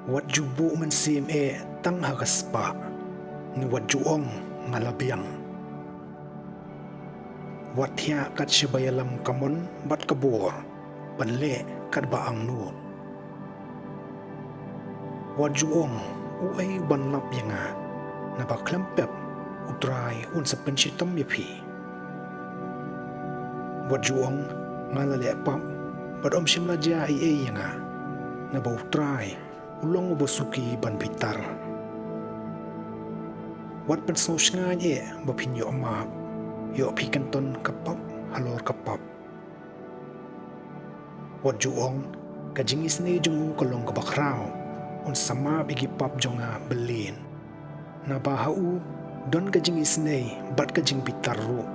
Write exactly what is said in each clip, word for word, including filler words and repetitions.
Wat ju buh mynsiem eh tang ha ka spah, ne wat ju ong, nga la biang. Wat thiah kat shaba ïalam ka mon bad ka bor, ban leh kat ba angnud. Wat ju ong, uei u ban lap ïa nga, naba khlem pep, U Trai un sa pynshitom ïa phi. Wat ju ong, nga la leh pap, bad ym shym la jia ei ei ïa nga, naba U Trai u long uba suki ban bitar. Wat pynsngewsngaiñ eh ba phin ïoh map, ïoh phi kynton ka pap halor ka pap. Wat ju ong, ka jingisynei jong u ka long kaba khraw, un sa map ïa ki pap jong nga bylliñ. Naba ha u don ka jingisynei bad ka jingbitar ruh,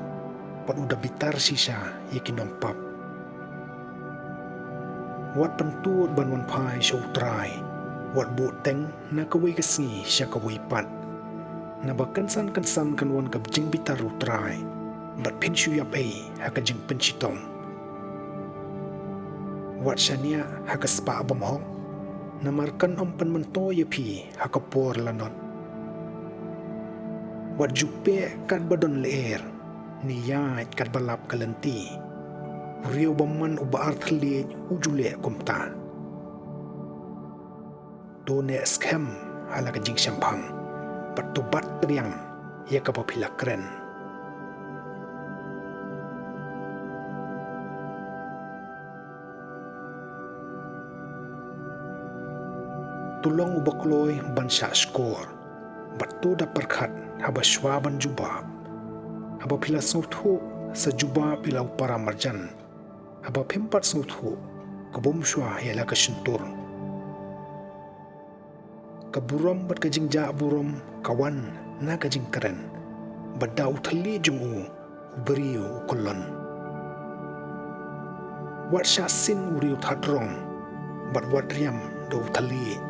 bad u da bitar shisha ïa ki nongpap. Wat pyntud ban wan phai sha U Trai, wat buhteng na kawei ka sngi sha kawei pat. Naba kynsan kynsan kan wan ka jingbitar U Trai, bad phin shu ïap ei ha ka jingpynshitom. Wat shaniah ha ka spah bymhok, namar kan ym pynmyntoi ïa phi ha ka por lanot. Wat ju peh kat ba don lyer, ne ïaid kat ba lap ka lynti. U riew bymman uba arthylliej u ju leh kumta. To neh skhem ha la ka jingshemphang, bad to bat triang ïa kaba phi la kren. To long uba kloi ban shah shkor, bad to da pyrkhat haba shwa ban jubab. Haba phi la sngewthuh, sa jubab ïa la u para marjan. Haba phim pat sngewthuh, kbum shwa ïa la ka shyntur. Ka burom bad ka jingjah burom ka wan na ka jingkren, bad da u thylliej jong u, u briew u kyllon. Wat shah sin u riew thadrong, bad wat riam da u thylliej.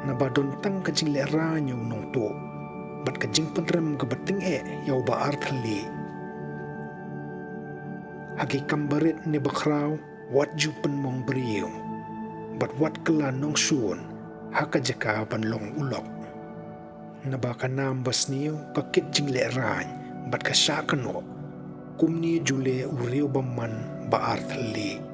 Naba don tang ka jinglehrain ïa u nongtuh, bad ka jingpynrem kaba tyngeh ïa uba arthylliej. Ha ki kam barit ne bakhraw, wat ju pynmong briew, bad wat kylla nongshun ha ka jaka ban long u lok. Naba ka nam basniew ka kit jinglehrain, bad ka shah kynnoh, kumne ju leh u riew bymman ba arthylliej.